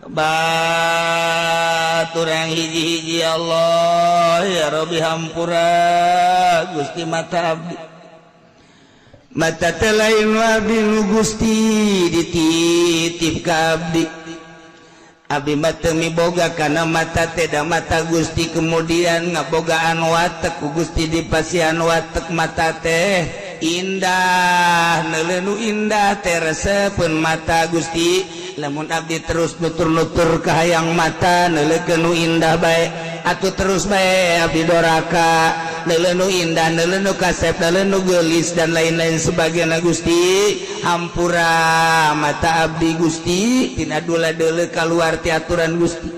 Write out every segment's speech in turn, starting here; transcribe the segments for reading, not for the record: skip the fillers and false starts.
Batur urang hiji-hiji. Allah ya Robbi, hampura Gusti, mata abdi, mata teh lain abdi nu Gusti dititip ka abdi. Abdi mata miboga karena mata teh da mata Gusti. Kemudian ngabogaan watek ku Gusti, dipasihan watek mata teh indah, neuleu nu indah teh resepeun mata Gusti. Lamun abdi terus nutur-nutur kahayang mata neuleukeun nu indah bae atuh, terus bae abdi doraka, neuleu nu indah, neuleu nu kasep, neuleu nu geulis, dan lain-lain sebagainya. Gusti, hampura mata abdi Gusti tina dula deuleu kaluar ti aturan Gusti.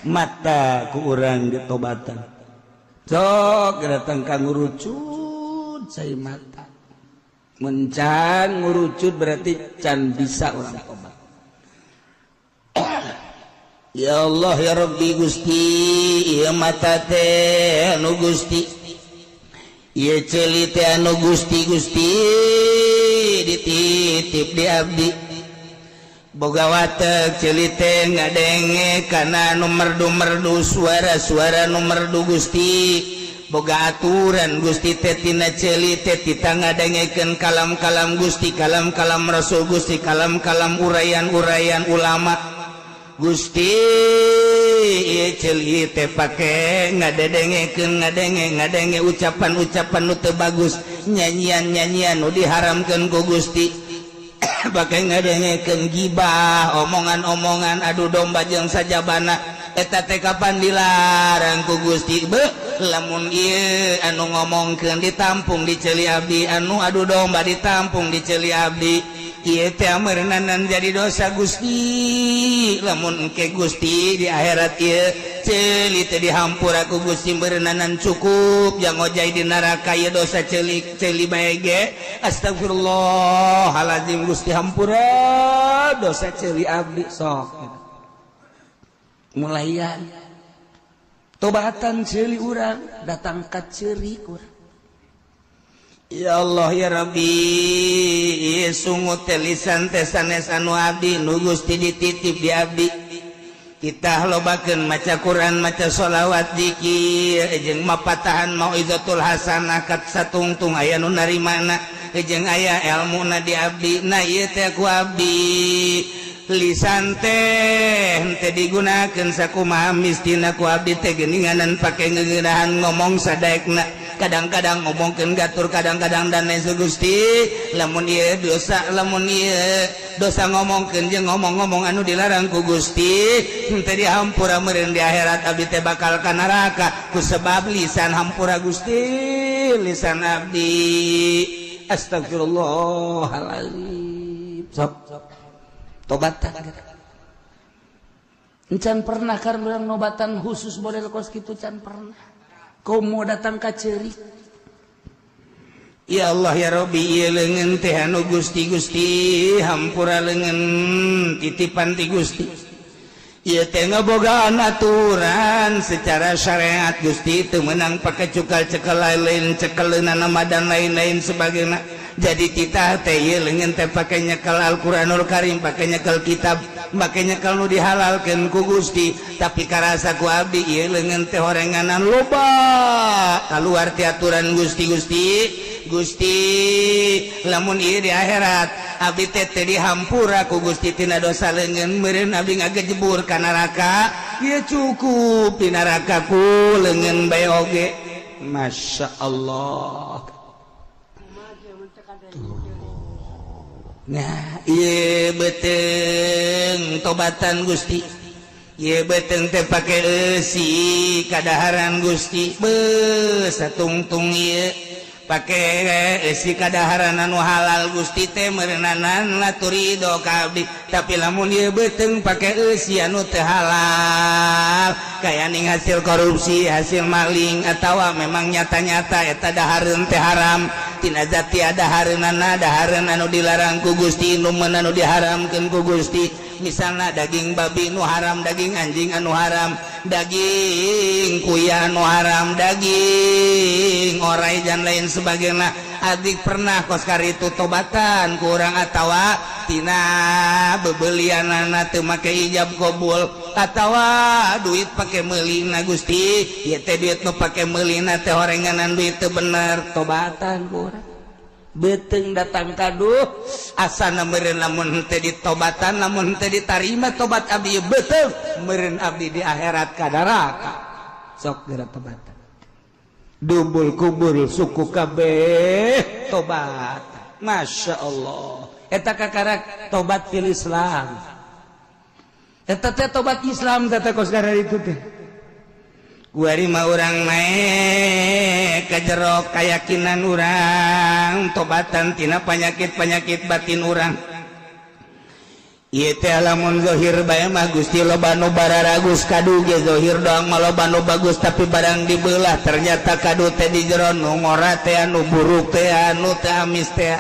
Mata ku urang ditobatan, sok datang ka ngurucut cai mata. Mun can ngurucut berarti can bisa urang tobat. Ya Allah ya Rabbi, Gusti, ieu mata teh anu Gusti, ieu ceuli teh anu Gusti. Gusti dititip di abdi, boga watek ceuli teh ngadenge kana anu merdu-merdu, suara-suara nu merdu. Gusti, boga aturan Gusti teh tina ceuli teh tita ngadengekeun kalam-kalam Gusti, kalam-kalam Rasul Gusti, kalam-kalam uraian-uraian ulama Gusti. Ieu ceuli teh pake ngadedengekeun, ngadenge ngadenge ucapan-ucapan nu teu bagus, nyanyian-nyanyian nu diharamkeun ku Gusti, pake ngadengekeun gibah, omongan-omongan adu domba jeung sajabana. Eta teh kapan dilarang ku Gusti? Be, lamun ieu anu ngomongkeun ditampung di ceuli abdi, anu adu domba ditampung di ceuli abdi, ieu teh meureunanan jadi dosa Gusti. Lamun engke Gusti di akhirat ieu ceuli teh dihampura ku Gusti, meureunanan cukup jang ngojay di neraka ieu dosa ceuli ceuli bae ge. Astagfirullahalazim, Gusti, hampura dosa ceuli abdi. Sok mulaian tobatan ceuli urang, datang ka ceurik urang. Ya Allah ya Rabbi, sungut teh, lisan teh sanes anu abdi, nu Gusti dititip di abdi. Kita lobakeun maca Quran, maca sholawat, dikir, jeung mapatahan mauizatul hasanah kat satungtung aya nu narimana jeung aya elmuna di abdi. Nah, ieu teh ku abdi lisan teh teh digunakeun sakumaha mistina ku abdi teh geuninganan pake ngeunahan ngomong sadaekna, kadang-kadang ngomongkeun gatur, kadang-kadang dan lain. Gusti, lamun ieu dosa, lamun ieu dosa ngomongkeun jeung ngomong-ngomong anu dilarang ku Gusti teh dihampura meureun di akhirat abdi teh bakal ka neraka ku sebab lisan. Hampura Gusti lisan abdi. Astagfirullahaladzim. Sok tobatan. Can pernah kan urang nobatan khusus model kos kitu? Can pernah. Kau mau datang ka ceurik. Ya Allah ya Robbi, ieu leungeun teh anu Gusti. Gusti, hampura, leungeun titipan ti Gusti. Ieu teh ngabogaan aturan secara syariat Gusti, teu meunang pake cukal cekel lain, cekeleunana nama dan lain-lain sebagainya. Jadi titah teh ieu leungeun teh pake nyekel Al-Qur'anul Karim, pake nyekel kitab, pake nyekel nu dihalalkeun ku Gusti. Tapi karasa ku abdi ieu leungeun teh horenganan loba kaluar ti aturan Gusti. Gusti, Gusti, lamun ieu di akhirat abdi teh teu dihampura ku Gusti tina dosa leungeun, meureun abdi ngagejebur ka neraka. Ieu cukup di neraka ku leungeun bae oge. Masya Allah. Tuh. Nah, ieu beuteung tobatan Gusti. Ieu beuteung teh pake eusi kadaharan Gusti. Beuh, satungtung ieu pake eusi kadaharan anu halal Gusti teh meureunanan laturido ka abdi. Tapi lamun ieu beuteung pake eusi anu teu halal, kaya ning hasil korupsi, hasil maling, atawa memang nyata-nyata eta dahareun teh haram tina zati dahareunana, dahareun anu dilarang ku Gusti, nu anu diharamkeun ku Gusti, misalnya daging babi nu haram, daging anjing anu haram, daging kuya anu haram, daging orai dan lain sebagainya. Adik pernah kos itu tobatan kurang atawa tina bebelianana teu make ijab qabul atawa duit pake meulina. Gusti, ieu teh duit nu pake meulina teh horenganan, duit teu bener. Tobatan kurang beteng datang kaduh asana meureun. Lamun teu ditobatan, lamun teu ditarima tobat abdi, beteng meureun abdi di akhirat ka neraka. Sok geura tobatan. Dubul kubur suku kabeh tobat. Masya Allah, eta kakarak tobat fil Islam. Eta teh tobat Islam teh kos itu teh. Kuari mah urang naik ke jero keyakinan urang, tobatan tina penyakit-penyakit batin urang. Ieu teh lamun zahir bae mah, Gusti, loba nu bararagus. Kadu ge zahir doang mah loba nu bagus, tapi barang dibelah ternyata kadu teh di jero nu ngora teh, anu buruk teh, anu teh amis teh,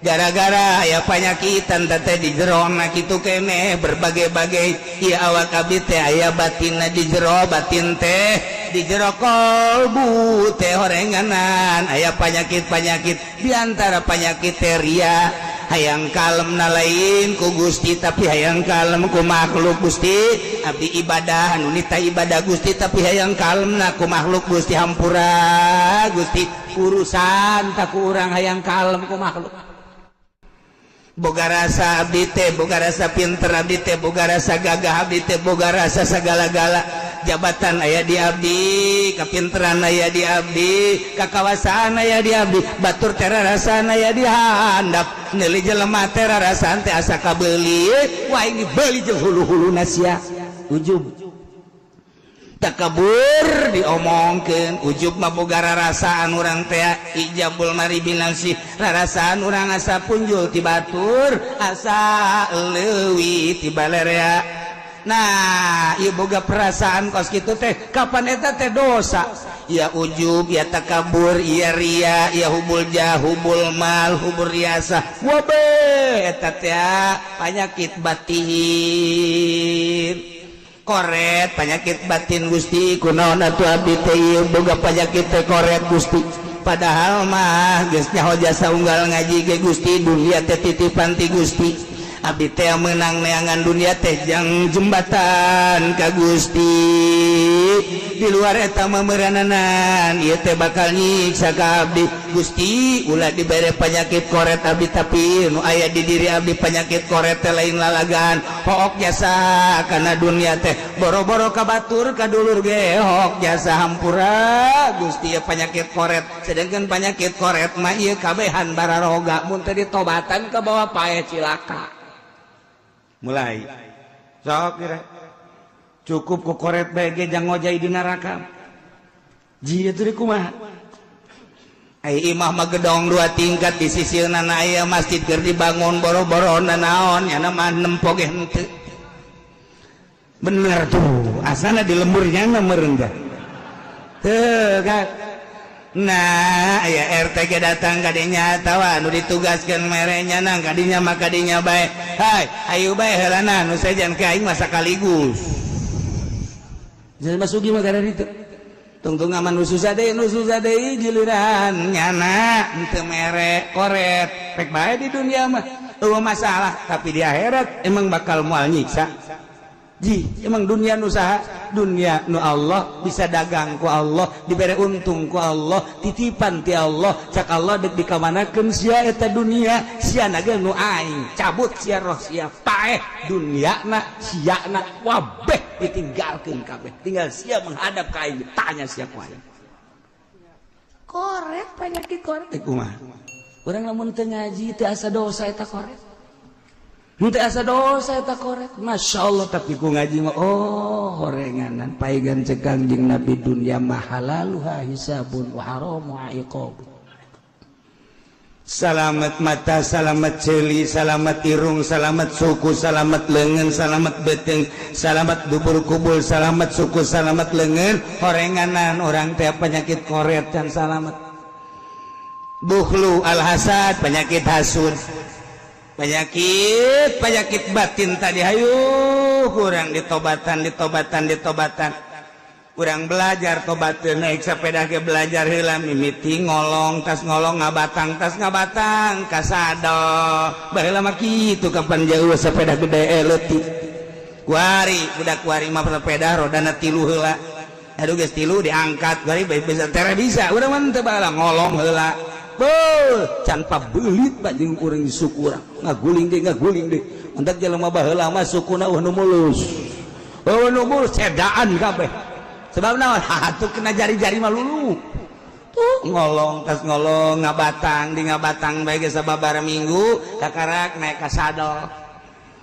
gara-gara aya panyakitan teh di jero na kitu keneh berbagai-bagai. Ieu awak abdi teh aya batinna di jero, batin teh di jero kolbu teh horenganan aya penyakit-penyakit. Di antara penyakit teh ria, hayang kalem na lain ku Gusti, tapi hayang kalem ku makhluk. Gusti, abdi ibadah anu nita ibadah, Gusti, tapi hayang kalem na ku makhluk. Gusti, hampura, Gusti, urusan tak ku urang hayang kalem ku makhluk. Boga rasa abdi teh, boga rasa pinter abdi teh, boga rasa gagah abdi teh, boga rasa segala-gala. Jabatan aya di abdi, kapinteran aya di abdi, kakawasaan aya di abdi, batur teh rasana aya di handap. Neuli jelema teh rarasaan teh asa kabeuli. Wah, ini beuli jeung hulu-hulu sia. Ujub, takabur diomongkeun. Ujub mah boga rarasaan urang teh, ijabul mari binafsi, rarasaan urang asa punjul ti batur, asa leuwih ti balerea. Nah, ieu boga perasaan kos kitu teh, kapan eta teh dosa ya? Ujub ya, takabur ya, ria ya, hubul jah, hubul mal, hubur riasa, wabe eta teh penyakit batin. Koret, penyakit batin. Gusti, kunaon atuh abdi teh ieu boga penyakit teh koret, Gusti? Padahal mah geus nyaho jasa unggal ngaji ge, Gusti, dunia teh titipan ti Gusti. Abdi teh menang neangan dunia teh jang jembatan ka Gusti. Di luar eta mah meurananan ieu teh bakal nyiksa ka abdi. Gusti, ulah dibere penyakit koret abdi, tapi nu aya di diri abdi penyakit koret teh lain lalagan. Hook jasa karena dunia teh, boro-boro ka batur, ka dulur ge hook jasa. Hampura, Gusti, ya penyakit koret. Sedangkan penyakit koret mah ieu kabehan bararoga, mun teu ditobatan ke bawah pae cilaka. Mulai sok kira cukup ku koret bae ge jang ngojay di neraka. Jia teu kumaha? Ai imah mah gedong dua tingkat, di sisi nana aya masjid keur dibangun. Boro-boro naon nya mah, nempo ge henteu. Bener tuh, asana di lemburnya meureun teu kan. Nah, aya RT ge datang kadinya atawa nu ditugaskeun merenya nang kadinya mah kadinya bae. Hai, ayo bae heulana nu sejen ke aing mah sakaligus. Jadi masuki mah kada ditu. Tungtung aman nu susah deui, nu susah deui, giliran nyana henteu mere koret. Rek bae di dunia mah eueuh masalah, tapi di akhirat emang bakal moal nyiksa. Ji, emang dunia nu saha? Dunia nu Allah, bisa dagang ku Allah, dibere untung ku Allah, titipan ti Allah. Cak Allah, dek dikamanakeun sia eta dunia? Sia na ge nu aing, cabut sia roh sia, paeh dunia na, sia na wabeh ditinggalkeun kabeh, tinggal sia menghadap ka aing, tanya sia ku aing. Koret, penyakit koret teh kumaha? Urang lamun teu ngaji teu asa dosa eta koret. Henteu asa dosa eta koret. Masya Allah, tapi ku ngaji mah oh horenganan paigan. Cek Kangjeng Nabi, dunia mah halaluha hisabun wa haramuha iqab. Salamet mata, salamet ceuli, salamet irung, salamet suku, salamet leungeun, salamet beuteung, salamet dubur kubul, salamet suku, salamet leungeun. Horenganan orang teh penyakit koret dan salamet. Bukhlu, alhasad, penyakit hasud, penyakit penyakit batin tadi. Hayu kurang ditobatan, ditobatan, ditobatan. Urang belajar tobat, naik sepeda ke belajar heula, mimiti ngolong, tas ngolong ngabatang, tas ngabatang ka sadel. Baheula mah kitu. Kapan jauh sepeda gede, leutik. Kuari budak kuari mah sepeda rodana tilu heula. Aduh, geus tilu diangkat kuari bae bisa tere bisa. Urang mah teu, baheula ngolong heula. Beuh, can pabelit, Pak, jeung urang di suku urang. Ngaguling deui, ngaguling deui. Mantak jelema baheula mah sukuna euweuh nu mulus. Euweuh nu mulus, cedaan kabeh. Sebab naon? Atuh kena jari-jari mah lulu. Tuh ngolong, tas ngolong ngabatang, di ngabatang bae geus sababaraha minggu kakarak naik ka sadel.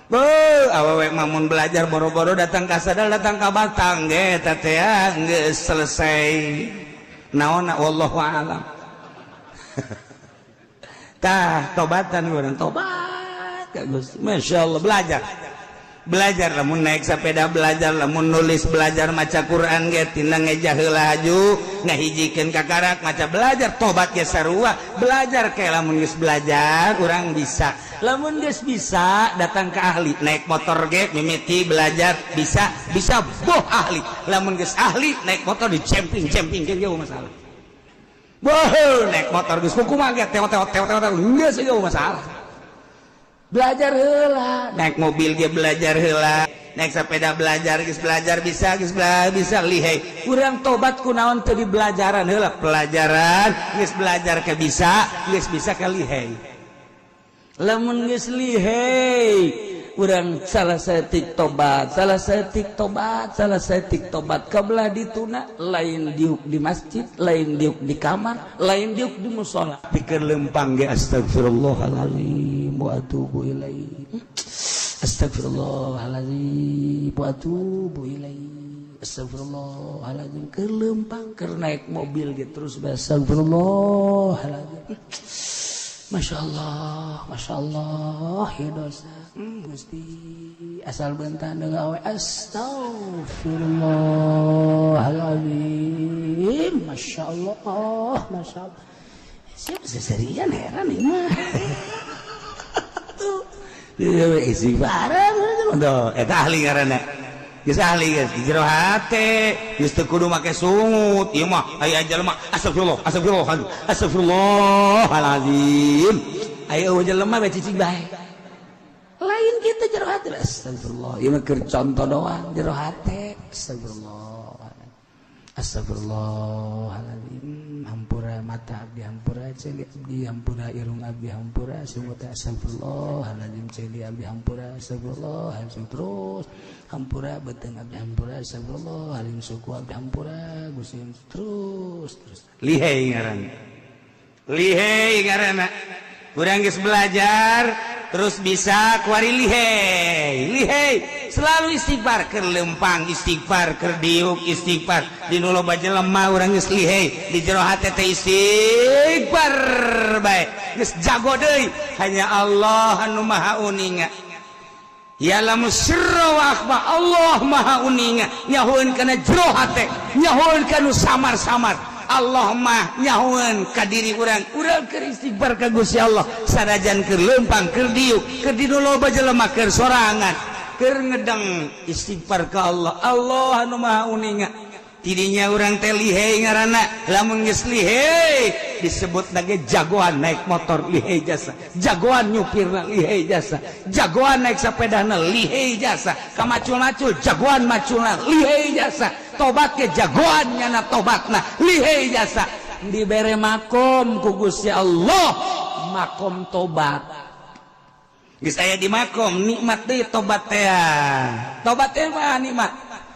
Beuh, awewe mah mun belajar boro-boro datang ka sadel, datang ka batang ge eta teh geus selesai. Naon, wallahu a'lam. Tah, tobatan urang, tobat ka Gusti. Masya Allah, belajar. Belajar lamun naik sepeda, belajar lamun nulis, belajar maca Quran ge tina ngeja heula haju ngahijikeun kakarak maca, belajar tobat ge sarua belajar. Kayak lamun geus belajar urang bisa, lamun geus bisa datang ke ahli. Naik motor ge mimiti belajar, bisa bisa boh ahli. Lamun geus ahli naik motor di camping camping ge masalah. Boh, naik motor geus kumaha ge teo teo teo teo geus ge masalah. Belajar heula naik mobil dia, belajar heula naik sepeda, belajar geus belajar bisa, geus belajar bisa lihai. Urang tobat kunaon teu di belajaran heula? Pelajaran geus belajar ke bisa, geus bisa ke lihai. Lamun geus lihai urang salah saeutik tobat, salah saeutik tobat, salah saeutik tobat kabelah dituna, lain diuk di masjid, lain diuk di kamar, lain diuk di musola, pikir lempang ge astagfirullahaladzim wa atubu ilaih, astagfirullahaladzim wa atubu ilaih, astagfirullahaladzim. Keur lempang, keur naik mobil gitu, terus astagfirullahaladzim, Masya Allah, Masya Allah, ya dosa. Gusti, asal bentan dengan awe, astagfirullahaladzim, Masya Allah, Masya Allah. Siapa seserian heran ini mah. Tuh, istighfar, tuh, eta ahli ngaranna. Geus ahli geus di jero hate, geus teu kudu make sungut. Ieu mah aya jelema astagfirullah, astagfirullah, astagfirullahalazim. Aya eueuh jelema bae cicing bae. Lain kitu jero hate, astagfirullah. Ieu mah keur contoh doang jero hate. Astagfirullah. Astagfirullahaladzim, hampura mata abdi, hampura ceuli abdi, hampura irung abdi, hampura sungut, astagfirullahaladzim, ceuli abdi hampura, astagfirullahaladzim, terus hampura beuteung abdi, hampura, astagfirullahaladzim, suku abdi hampura Gusti, terus terus. Lihai ngaranna, lihai ngaranna. Urang geus belajar terus bisa kuari lihai, lihai selalu istighfar, keur lempang istighfar, keur diuk istighfar, di nu loba jelema urang geus lihai di jero hate teh istighfar bae, geus jago deui. Hanya Allah anu maha uninga, ya'lamu sirra wa akhfa. Allah maha uninga, nyahoeun kana jero hate, nyahoeun kana samar-samar. Allah mah nyahoeun ka diri urang. Urang keur istighfar ka Gusti Allah sanajan keur lempang, keur diuk, keur di nu loba jelema, keur sorangan, keur ngedeng, istighfar ka Allah. Allah anu maha uninga. Tidinya urang teh lihai ngaranna. Lamun geus lihai disebut lagi jagoan naik motor lihai jasa, jagoan nyupirna lihai jasa, jagoan naik sepedana lihai jasa, kamacul-macul jagoan maculna lihai jasa, tobat ke jagoan nyana tobatna lihai jasa. Dibere makom ku Gusti Allah, makom tobat. Geus aya di makom nikmat deui tobat teh, tobat teh mah nikmat.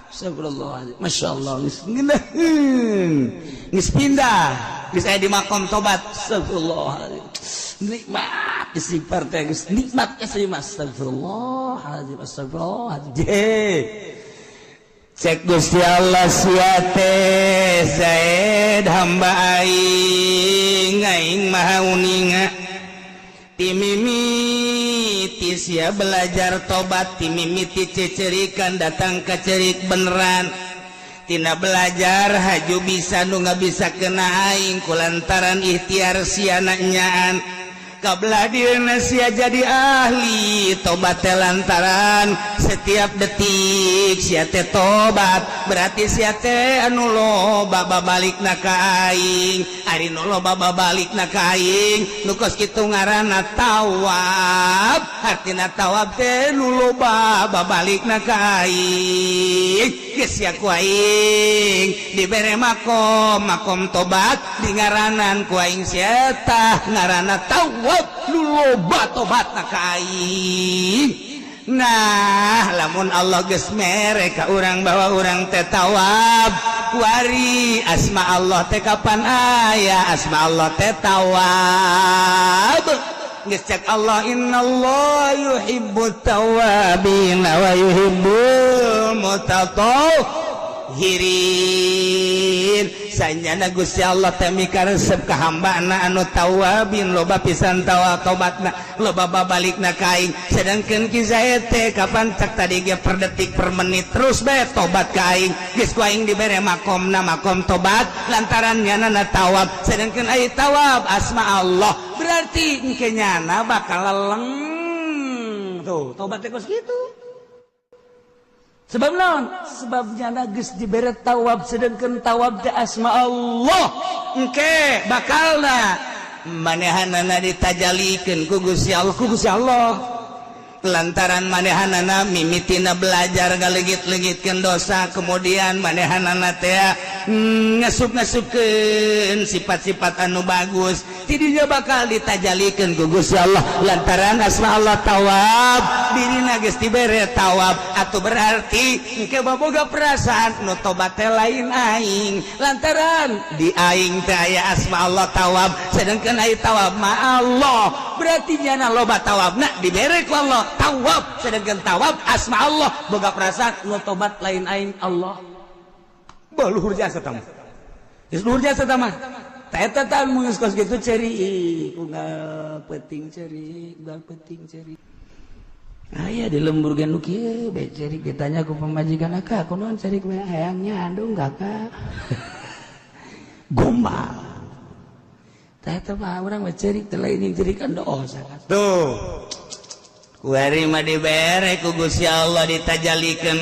Astagfirullahaladzim, Masya Allah, geus ngeunaheun, geus pindah, geus aya di makom tobat. Astagfirullahaladzim, nikmat istighfar teh geus nikmat kasih. Astagfirullahaladzim, astagfirullahaladzim. Cek Gusti Allah, sia teh Zaid hamba aing, aing maha uninga. Timimiti sia belajar tobat, timimiti cecerikan datang ke cerik beneran, tina belajar haju bisa, nu nggak bisa kena aing kulantaran ikhtiar sia nyaan. Kabelah dieuna sia jadi ahli tobat teh lantaran setiap detik sia teh tobat, berarti sia teh anu loba babalikna ka aing. Ari nu loba babalikna ka aing nu kos kitu ngaranna tawab. Artina tawab teh nu loba babalikna ka aing. Geus sia ku aing dibere makom, makom tobat, di ngaranan ku aing sia tah ngaranna tawab, nu loba tobatna ka aing. Nah, lamun Allah geus mere ka urang bahwa urang teh tawab, kuari asma Allah teh kapan aya? Asma Allah teh tawab. Geus cek Allah, innallaha yuhibbut tawabin wa yuhibbul mutatahhirin. Sanyana Gusti Allah teh mikaresep ka hambana anu tawabin, loba pisan tawa tobatna, loba babalikna ka aing. Sedangkan Ki Zaid teh kapan cek tadi ge per detik, per menit terus bae tobat ka aing. Geus ku aing dibere makomna makom tobat lantaran nyana tawab. Sedangkan aya tawab asma Allah, berarti engke nyana bakal leleng tuh tobat teh kos kitu. Sebab naon? Sebab nyana geus dibere tawab, sedangkan tawab teh asma Allah. Engke bakalna manehanana ditajalikeun ku Gusti Allah, ku Gusti Allah. Lantaran manehanana mimitina belajar ngalegit-legitkeun dosa, kemudian manehanana teh ngasup-ngasupkeun sifat-sifat anu bagus, tidinya bakal ditajalikeun ku Gusti Allah lantaran asma Allah tawab. Dirina geus dibere tawab atau berarti engke baboga perasaan nu tobat teh lain aing, lantaran di aing teh aya asma Allah tawab, sedangkan aya tawab ma Allah, berarti nyana loba tawabna dibere ku Allah tawab, sedangkan tawab asma Allah, boga perasaan nu tobat lain aing, Allah. Bah, luhur jasa tah mah. Geus luhur jasa tah mah. Tah, eta tah mun geus kos kitu ceurik, unggal peuting ceurik, unggal peuting ceurik. Aya di lembur ge nu kieu bae ceurik, ditanya ku pamajikan, "Akak, kunaon ceurik we?" "Hayang nyandung, Kakak." Gombal. Tah, eta mah urang mah ceurik teh lain jeung ceurikan dosa. Tuh. Kuari mah dibere ku Gusti Allah, ditajalikeun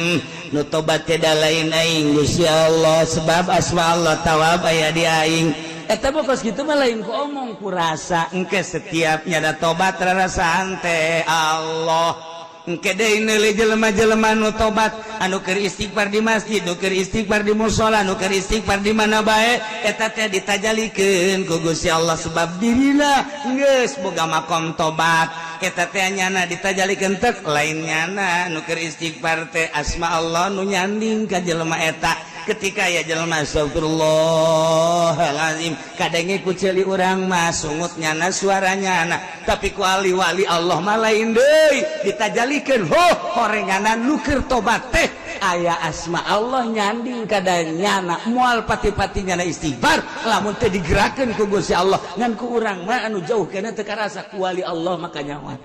nu tobat teh lain aing, Gusti Allah, sebab asma Allah tawab aya di aing. Eta mah kos kitu mah lain ku omong, ku rasa. Engke setiapnya ada tobat rarasaan teh Allah. Engke deui neuli jelema-jelema nu tobat, anu keur istighfar di masjid, nu keur istighfar di musala, nu keur istighfar di mana bae, eta teh ditajalikeun ku Gusti Allah sebab dirina geus boga makom tobat. Eta teh nyana ditajalikeun tek lain nyana nu keur istighfar teh, asma Allah nu nyanding ka jelema eta. Ketika ya jelema astagfirullahalazim, kadenge ku ceuli urang mah sungut nyana, suaranya nyana, tapi ku ahli wali Allah mah lain deui, ditajalikeun ho horenganan nu keur tobat teh aya asma Allah nyanding kada nyana. Moal pati-pati nyana istighfar lamun teh digerakkeun ku Gusti Allah. Ngan ku urang mah anu jauh kana teu karasa, ku wali Allah maka nyawa.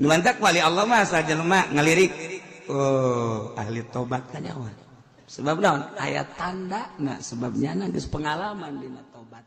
Nu mantak wali Allah mah asal jelema ngalirik, oh, ahli tobat, kanyawan. Sebab naon? Aya tanda. Nah, sebabnya geus pengalaman dina tobat.